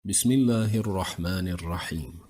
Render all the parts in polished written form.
بسم الله الرحمن الرحیم.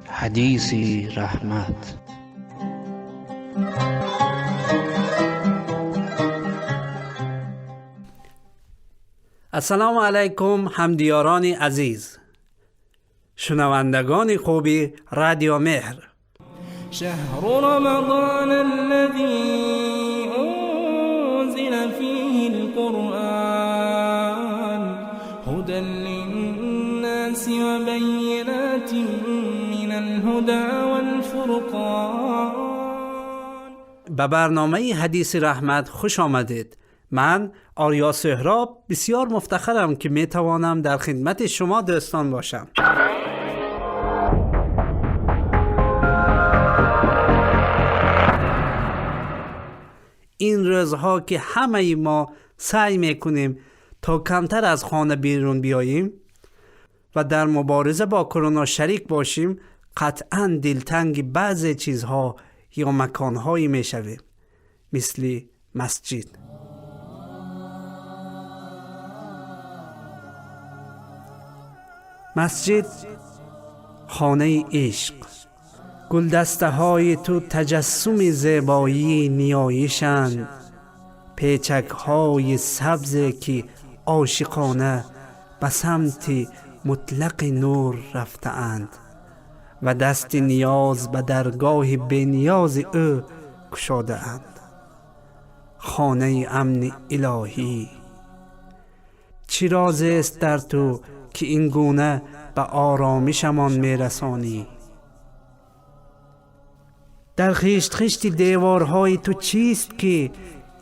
حدیثی رحمت. السلام علیکم همدیاران عزیز، شنوندگان خوبی رادیو مهر. شهر رمضان الذي أنزل فيه القرآن هدى للناس وبينات من الهدى والفرقان. به برنامه حدیث رحمت خوش آمدید. من آریا سهراب بسیار مفتخرم که می توانم در خدمت شما دوستان باشم. این روزها که همه ما سعی میکنیم تا کمتر از خانه بیرون بیاییم و در مبارزه با کرونا شریک باشیم، قطعاً دلتنگ بعضی چیزها یا مکانهایی میشویم، مثل مسجد. مسجد خانه عشق، گلدسته های تو تجسم زیبایی نیایشند، پیچک های سبز که عاشقانه به سمت مطلق نور رفته اند و دست نیاز به درگاه بنیاز او گشاده اند. خانه امن الهی، چه راز است در تو که این گونه به آرامشمان میرسانی؟ در خشت خشت دیوارهای تو چیست که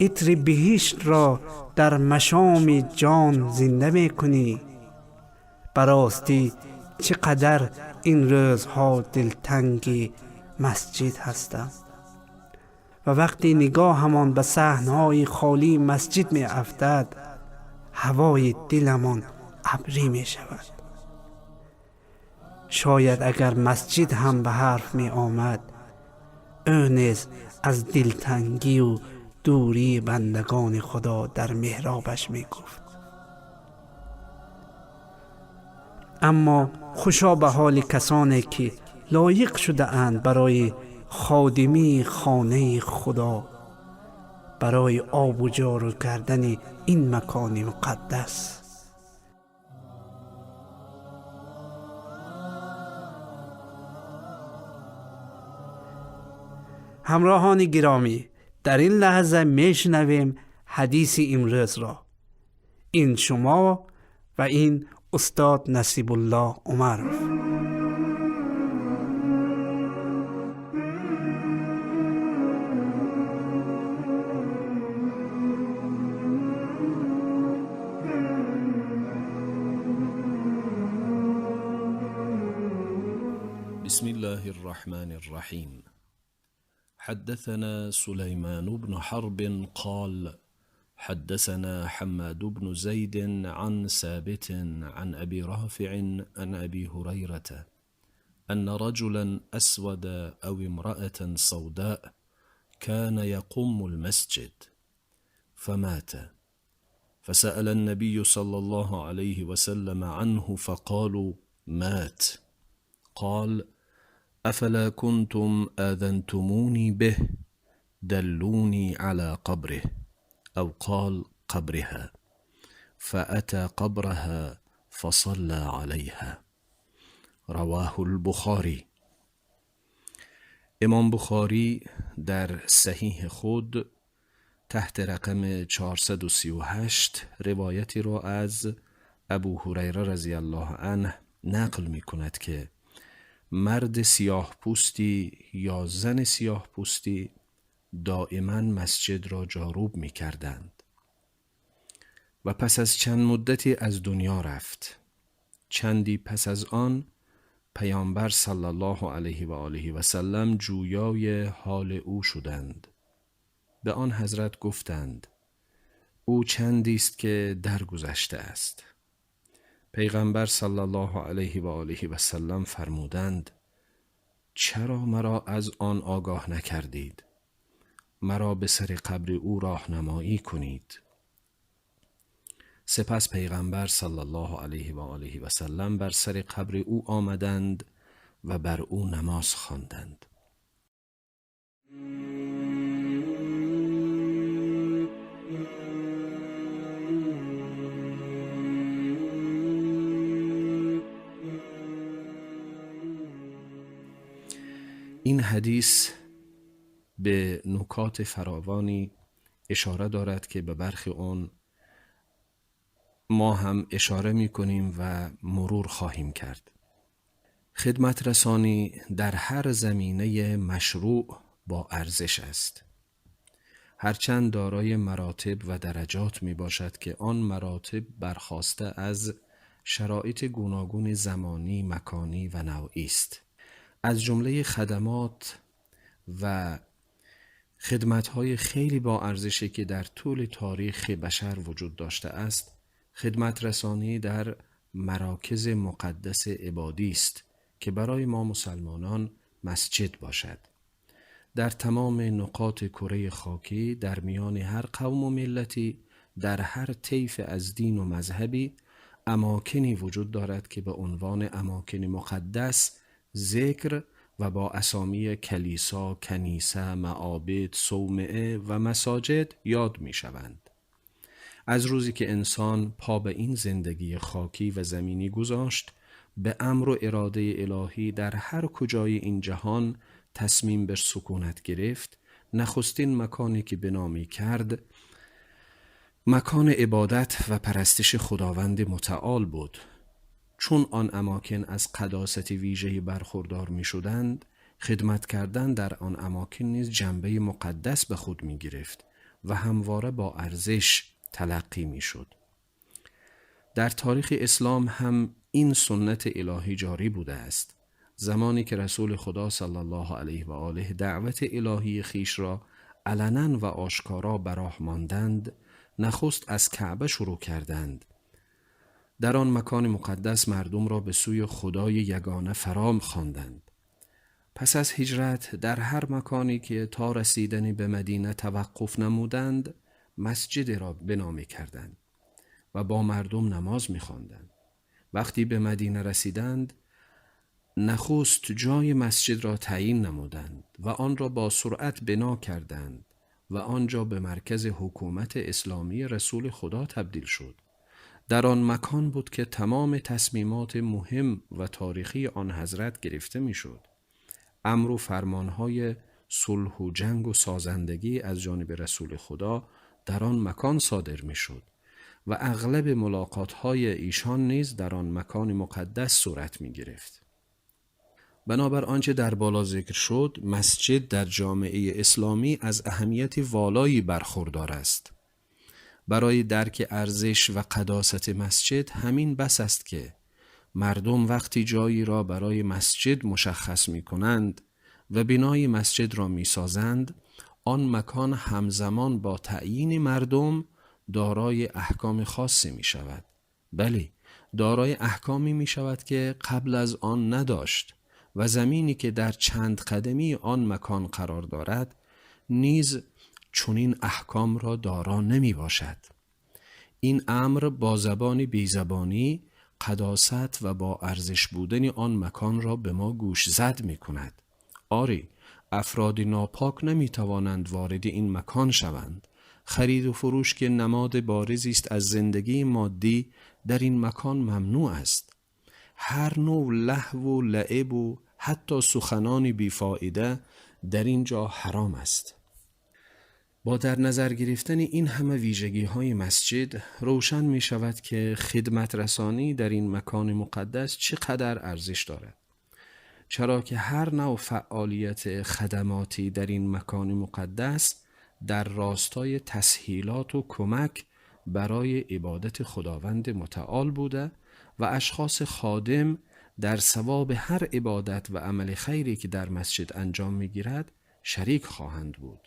عطر بهشت را در مشام جان زنده میکنی؟ براستی چقدر این روزها دلتنگ مسجد هستم و وقتی نگاهمان به صحنهای خالی مسجد می افتد، هوای دلمان ابری می شود. شاید اگر مسجد هم به حرف می آمد، او نیز از دلتنگی و دوری بندگان خدا در محرابش می گفت. اما خوشا به حال کسانی که لایق شده اند برای خادمی خانه خدا، برای آب و جارو کردن این مکان مقدس. همراهان گرامی، در این لحظه میشنویم حدیث امروز را. این شما و این استاد نصیب الله عمروف. بسم الله الرحمن الرحیم. حدثنا سليمان بن حرب قال حدثنا حماد بن زيد عن ثابت عن أبي رافع عن أبي هريرة أن رجلا أسود أو امرأة سوداء كان يقم المسجد فمات، فسأل النبي صلى الله عليه وسلم عنه فقالوا مات. قال أفلا كنتم آذنتموني به، دلوني على قبره، أو قال قبرها، فأتى قبرها فصلى عليها. رواه البخاری. امام بخاری در صحیح خود تحت رقم 438 روایتی را از ابو هریره رضی الله عنه نقل می کند که مرد سیاه پوستی یا زن سیاه پوستی دائما مسجد را جاروب می کردند و پس از چند مدتی از دنیا رفت. چندی پس از آن پیامبر صلی الله علیه و آله و سلم جویای حال او شدند. به آن حضرت گفتند او چندی است که درگذشته است. پیغمبر صلی الله علیه و آله و سلم فرمودند چرا مرا از آن آگاه نکردید؟ مرا به سر قبر او راهنمایی کنید. سپس پیغمبر صلی الله علیه و آله و سلم بر سر قبر او آمدند و بر او نماز خواندند. این حدیث به نکات فراوانی اشاره دارد که به برخی آن ما هم اشاره می کنیم و مرور خواهیم کرد. خدمت رسانی در هر زمینه مشروع با ارزش است. هرچند دارای مراتب و درجات می باشد که آن مراتب برخاسته از شرایط گوناگون زمانی، مکانی و نوعی است. از جمله خدمات و خدمت‌های خیلی با ارزشی که در طول تاریخ بشر وجود داشته است، خدمت رسانی در مراکز مقدس عبادی است که برای ما مسلمانان مسجد باشد. در تمام نقاط کره خاکی، در میان هر قوم و ملتی، در هر طیف از دین و مذهبی، اماکنی وجود دارد که به عنوان اماکن مقدس ذکر و با اسامی کلیسا، کنیسه، معابد، صومعه و مساجد یاد می شوند. از روزی که انسان پا به این زندگی خاکی و زمینی گذاشت، به امر و اراده الهی در هر کجای این جهان تصمیم به سکونت گرفت، نخستین مکانی که بنا کرد مکان عبادت و پرستش خداوند متعال بود. چون آن اماکن از قداست ویژه‌ای برخوردار می شدند، خدمت کردن در آن اماکن نیز جنبه مقدس به خود می گرفت و همواره با ارزش تلقی می شد. در تاریخ اسلام هم این سنت الهی جاری بوده است. زمانی که رسول خدا صلی الله علیه و آله دعوت الهی خیش را علنا و آشکارا براه ماندند، نخست از کعبه شروع کردند. در آن مکان مقدس مردم را به سوی خدای یگانه فرا خواندند. پس از هجرت در هر مکانی که تا رسیدن به مدینه توقف نمودند، مسجد را بنا کردند و با مردم نماز می‌خواندند. وقتی به مدینه رسیدند، نخست جای مسجد را تعیین نمودند و آن را با سرعت بنا کردند و آنجا به مرکز حکومت اسلامی رسول خدا تبدیل شد. در آن مکان بود که تمام تصمیمات مهم و تاریخی آن حضرت گرفته میشد. امر و فرمانهای صلح و جنگ و سازندگی از جانب رسول خدا در آن مکان صادر میشد و اغلب ملاقات‌های ایشان نیز در آن مکان مقدس صورت می گرفت. بنابر آنچه در بالا ذکر شد، مسجد در جامعه اسلامی از اهمیت والایی برخوردار است. برای درک ارزش و قداست مسجد همین بس است که مردم وقتی جایی را برای مسجد مشخص می کنند و بنای مسجد را می سازند، آن مکان همزمان با تعیین مردم دارای احکام خاصی می شود. بله، دارای احکامی می شود که قبل از آن نداشت و زمینی که در چند قدمی آن مکان قرار دارد نیز چنین احکام را دارا نمی باشد. این امر با زبان بیزبانی قداست و با ارزش بودن آن مکان را به ما گوش زد می کند. آری، افراد ناپاک نمی توانند وارد این مکان شوند. خرید و فروش که نماد بارزی است از زندگی مادی در این مکان ممنوع است. هر نوع لهو و لعب و حتی سخنان بیفایده در اینجا حرام است. با در نظر گرفتن این همه ویژگی های مسجد روشن می شود که خدمت رسانی در این مکان مقدس چقدر ارزش دارد. چرا که هر نوع فعالیت خدماتی در این مکان مقدس در راستای تسهیلات و کمک برای عبادت خداوند متعال بوده و اشخاص خادم در ثواب هر عبادت و عمل خیری که در مسجد انجام میگیرد شریک خواهند بود.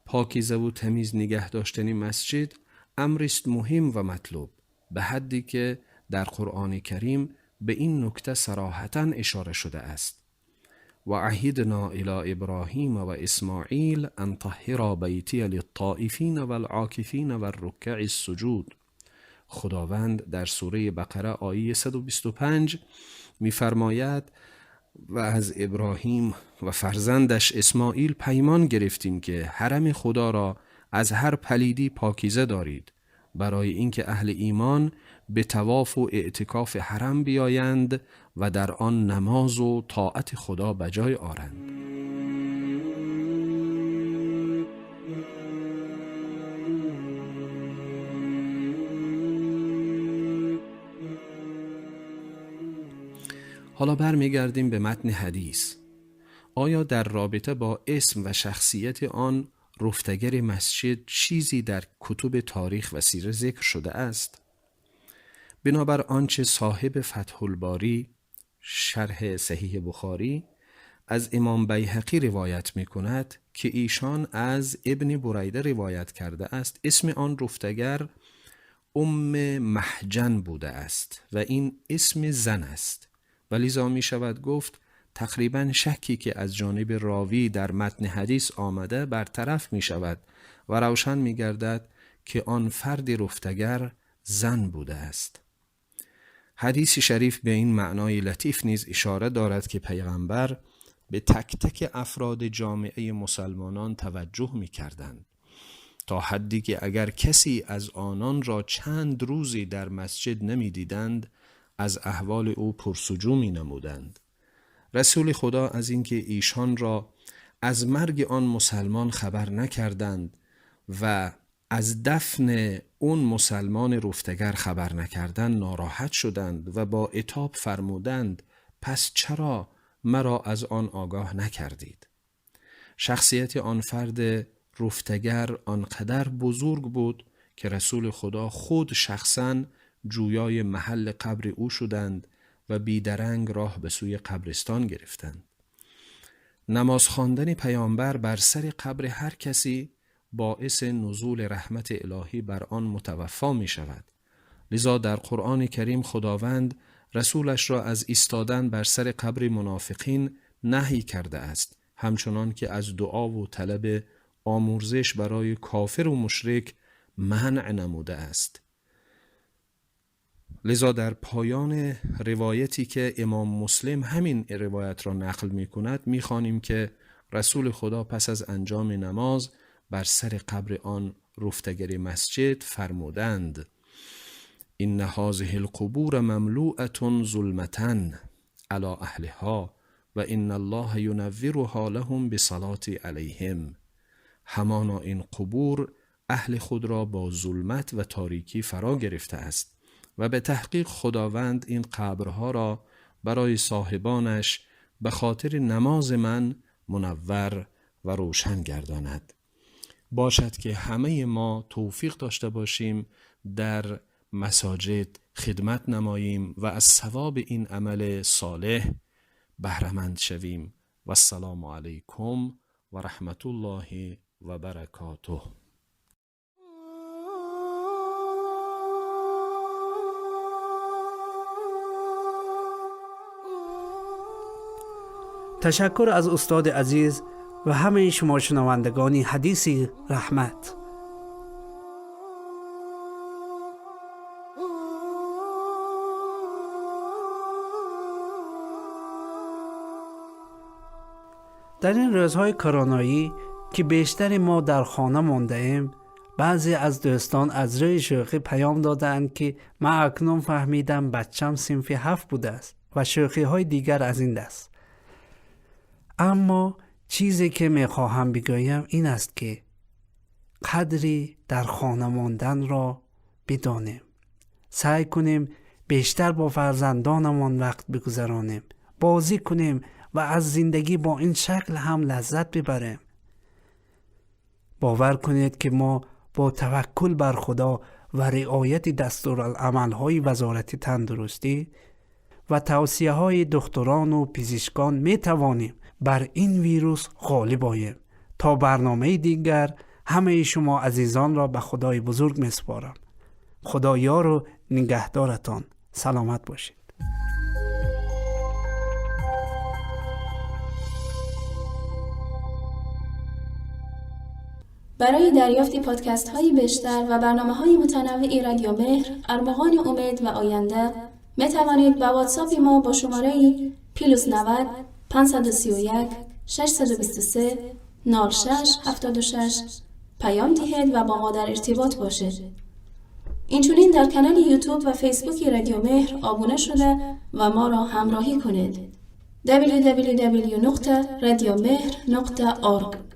پاکیزه و تمیز نگه داشتن مسجد امری است مهم و مطلوب، به حدی که در قرآن کریم به این نکته صراحتاً اشاره شده است. وعهدنا إلى إبراهيم وإسماعيل أن طهرا بيتي للطائفين والعاكفين والركع السجود. خداوند در سوره بقره آیه 125 می‌فرماید و از ابراهیم و فرزندش اسماعیل پیمان گرفتیم که حرم خدا را از هر پلیدی پاکیزه دارید، برای اینکه اهل ایمان به طواف و اعتکاف حرم بیایند و در آن نماز و طاعت خدا بجای آرند. حالا برمیگردیم به متن حدیث. آیا در رابطه با اسم و شخصیت آن رفتگر مسجد چیزی در کتب تاریخ و سیره ذکر شده است؟ بنابر آنچه صاحب فتح الباری شرح صحیح بخاری از امام بیهقی روایت می کند که ایشان از ابن بریده روایت کرده است، اسم آن رفتگر ام محجن بوده است و این اسم زن است و لذا می شود گفت تقریبا شکی که از جانب راوی در متن حدیث آمده برطرف می شود و روشن می گردد که آن فرد رفتگر زن بوده است. حدیث شریف به این معنای لطیف نیز اشاره دارد که پیغمبر به تک تک افراد جامعه مسلمانان توجه می کردند، تا حدی که اگر کسی از آنان را چند روزی در مسجد نمی دیدند از احوال او پرسجو می نمودند. رسول خدا از اینکه ایشان را از مرگ آن مسلمان خبر نکردند و از دفن اون مسلمان رفتگر خبر نکردند ناراحت شدند و با عتاب فرمودند پس چرا مرا از آن آگاه نکردید؟ شخصیت آن فرد رفتگر آنقدر بزرگ بود که رسول خدا خود شخصاً جویای محل قبر او شدند و بیدرنگ راه به سوی قبرستان گرفتند. نماز خواندن پیامبر بر سر قبر هر کسی باعث نزول رحمت الهی بر آن متوفا می شود. لذا در قرآن کریم خداوند رسولش را از ایستادن بر سر قبر منافقین نهی کرده است، همچنان که از دعا و طلب آمرزش برای کافر و مشرک منع نموده است. لذا در پایان روایتی که امام مسلم همین روایت را نقل می کند می خوانیم که رسول خدا پس از انجام نماز بر سر قبر آن رفتگر مسجد فرمودند إن هذه القبور مملوءة ظلمة على أهلها و إن الله ينورها لهم بصلاة علیهم. همانا این قبور اهل خود را با ظلمت و تاریکی فرا گرفته است و به تحقیق خداوند این قبرها را برای صاحبانش به خاطر نماز من منور و روشن گرداند. باشد که همه ما توفیق داشته باشیم در مساجد خدمت نماییم و از ثواب این عمل صالح بهره‌مند شویم. و السلام علیکم و رحمت الله و برکاته. تشکر از استاد عزیز و همه شما شنوندگان حدیث رحمت. در این روزهای کرونایی که بیشتر ما در خانه مانده ایم، بعضی از دوستان از روی شوخی پیام دادند که من اکنون فهمیدم بچم صنف 7 بوده است و شوخی های دیگر از این دست. اما چیزی که میخواهم بگویم این است که قدری در خانه ماندن را بدانیم. سعی کنیم بیشتر با فرزندانمان وقت بگذرانیم، بازی کنیم و از زندگی با این شکل هم لذت ببریم. باور کنید که ما با توکل بر خدا و رعایت دستورالعمل‌های وزارت تندرستی و توصیه‌های دکتران و پزشکان می‌توانیم بر این ویروس غالب آییم. تا برنامه دیگر همه شما عزیزان را به خدای بزرگ می‌سپارم. خدا یار و نگهدارتان. سلامت باشید. برای دریافت پادکست های بیشتر و برنامه های متنوع رادیو مهر، ارمغان امید و آینده می توانید با واتساپ ما با شماره پلس 90 531 623 06 76 پیام دهید و با ما در ارتباط باشید. اینچنین در کانال یوتیوب و فیسبوک رادیو مهر آبونه شده و ما را همراهی کنید. www.radiomehr.org.